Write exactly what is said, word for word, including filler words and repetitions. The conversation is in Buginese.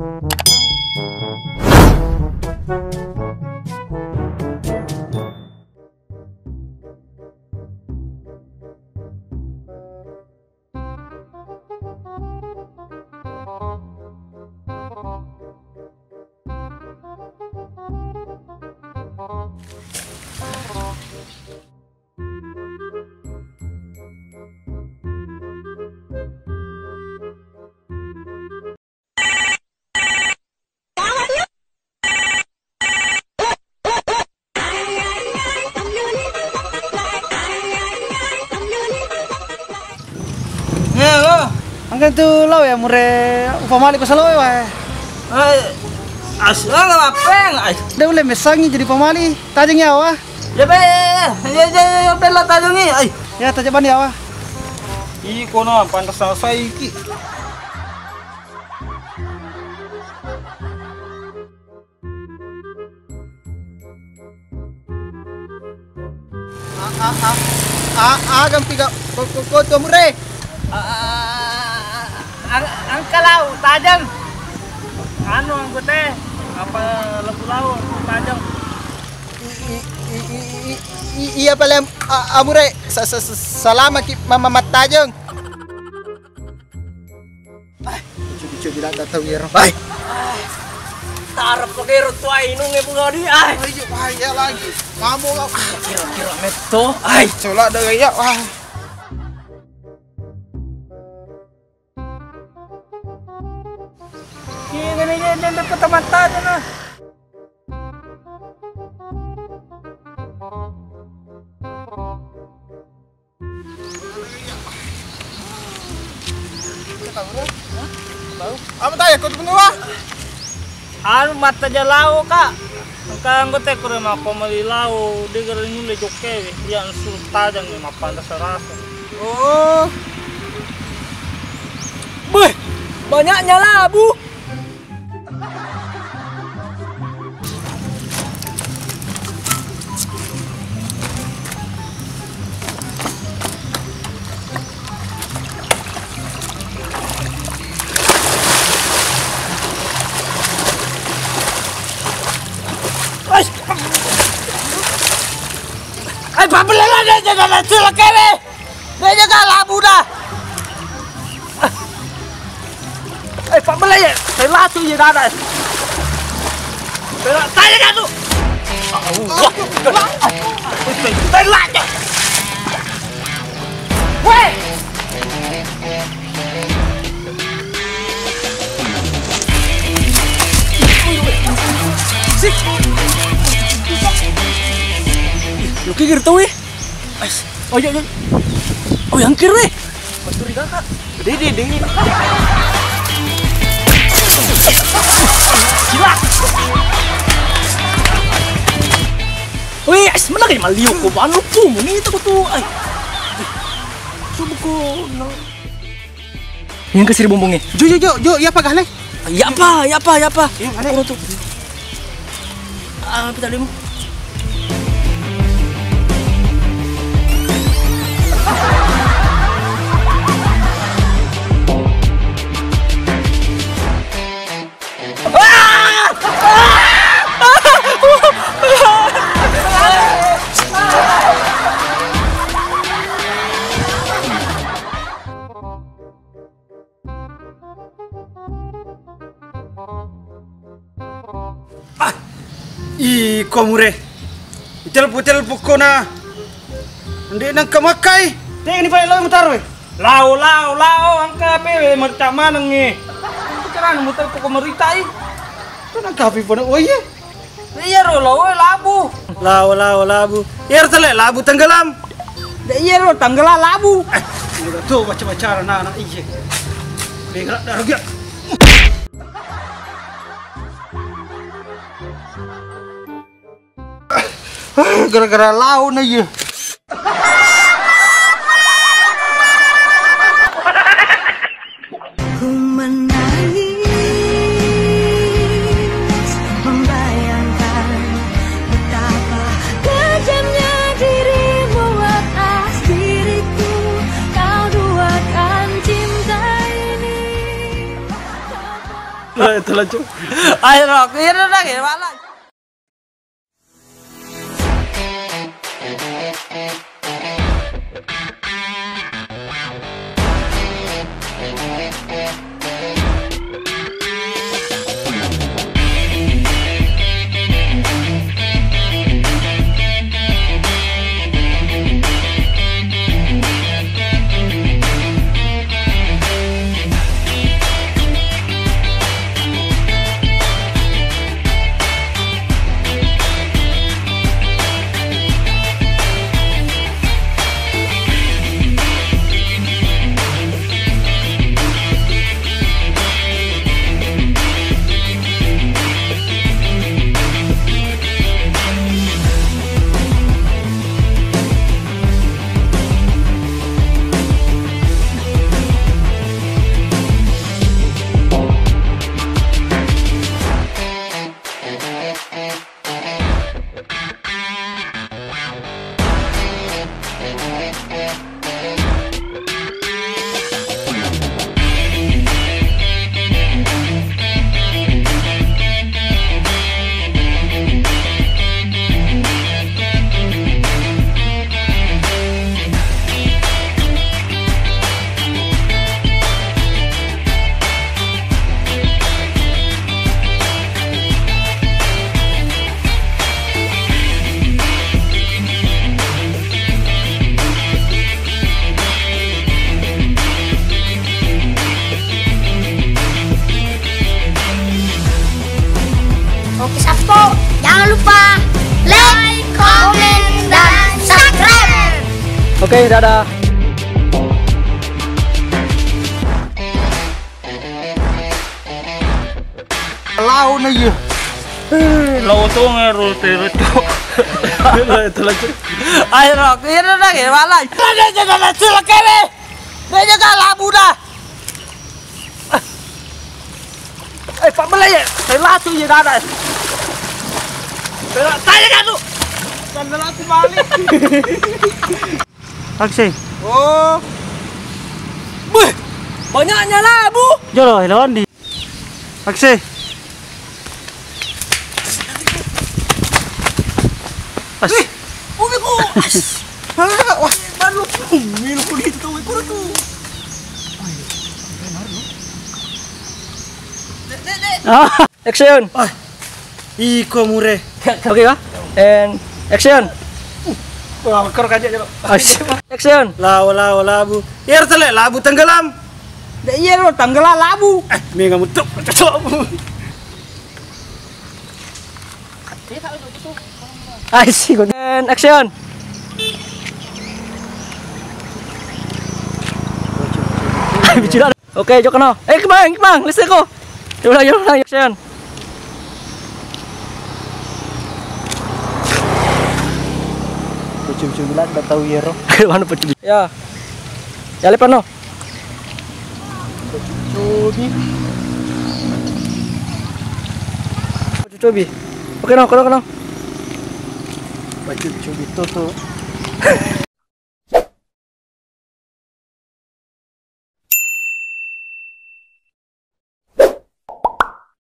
Eh, lo. Engka tu lao ya, mure upamali ko saloe wae. Ai, asal apa yang, ai. De' ulle messangi jadi pamali, tajeng ya, wa. Ya, be, ya, ya, ya, ya, bella tajengi, ai. Ya, tajeng bani ya, wa. Ih, kono pantas selesai iki. A-, a-, a-, a-, agang piga ko, ko, ko, tu mure. A-, a-, a-, a-, angka lau tajeng. Anu, anggote, apa, lebu lau tajeng. I-, i-, i-, i-, i-, i-, iya pale am-, a-, amure, sa-, sa-, sa-, salamaki ma-, ma-, mattajeng. Ai, lucu-lucu bilang tak tahu ya, Rob. Ai. Tarap pakai rotu ai, nung e bunga di, ai. Oh, iya, bahaya lagi. Mabuk kau. Kira-kira metto, ai. Cola ada gaya, wah. Iya, ini dia, dia, dia, kota mata aja, nah. Apa tanya kau semua? Anu, mattaja lao, Kak. Engka anggota kure mappammali lao, de' gare nulle jokkewe. Iya, ansu tajang ni mappanda sarasa. Oh. Beh, banyaknya labu. Ai, ai, pabbelala de' jaga nasi lekere. De' jaga labu dah. Eh, pabbelai, eh. Tela tu ye dada. Tela, tanya dah tu. Tela. Weh. Sik. Lu kikir tu, weh. Ais. Oh, iya, iya. Oh, yang kiri, weh. Mencurigakan. Dede, dede. Gila. Wih, ais, mana kayak maliu ko ban lupu muni itu ko tu. Ai. Coba ko no. Yang ke seribu bunge. Jo, jo, jo, jo, iya apa gale? Iya apa, iya apa, iya apa? Iya, gale. Kono tu. Ah, apa tadi mu? Ah, iko mure. Itelpu-telpu kona. Nde nang kemakai. Te ini paling lama taruh. Lao, lao, lao, angka P W mercak maneng e. Itu carana muter pokok meritai. Itu nang kafe pun, oh iya. Iya ro, lao, eh, labu. Lao, lao, labu. Iya ro, tele labu tenggelam. Iya ro, tenggelam labu. Eh, udah tuh baca-baca anak-anak iya. Berak dah rugi. Gara-gara lao na iya. Ku menangis membayangkan betapa kejamnya dirimu atas diriku. Kau duakan cinta ini. Itu lucu. Ayo, Rok. Iya, udah, udah, ya, malah. Oke, Sappo, jangan lupa like, comment, dan subscribe. Oke, dadah. Lau na iya. Eh, lau tongeng ro tero, Cok. Lau itu lucu. Ayo, Rok. Iya, udah, udah, ya, malah. Ada, ada, ada, cilaka ini. Dia jaga labu dah. Eh, Pak Belai ya. Saya latu ya, dadah. Saya tanya kan tu. Kan latu balik. Aksi. Oh. Beuh, banyaknya labu. Jolo, lawan di. Aksi. As. Wih, umiku. As. Ah, wah, baru milu kulit tuh, ikut tuh. Dek, dek, dek. Ah. Action. Ah, iko mure. Oke kah? And action. Wah, kero kaja jero. Action. Action. Lao, lao, labu. Iya, tele labu tenggelam. Dek, iya lo, tenggelam labu. Eh, mega mutuk. Asyik. And action. Bicara. Oke, jokno. Eh, Kemang, Kemang, listrik ko. Coba lagi, coba lagi, action. Kucing-kucing bilang nggak tahu ya, Ro. Mana pecul? Ya. Ya, lepas, no. Cobi. Cobi. Oke, no, kono, kono. Baju cobi toto.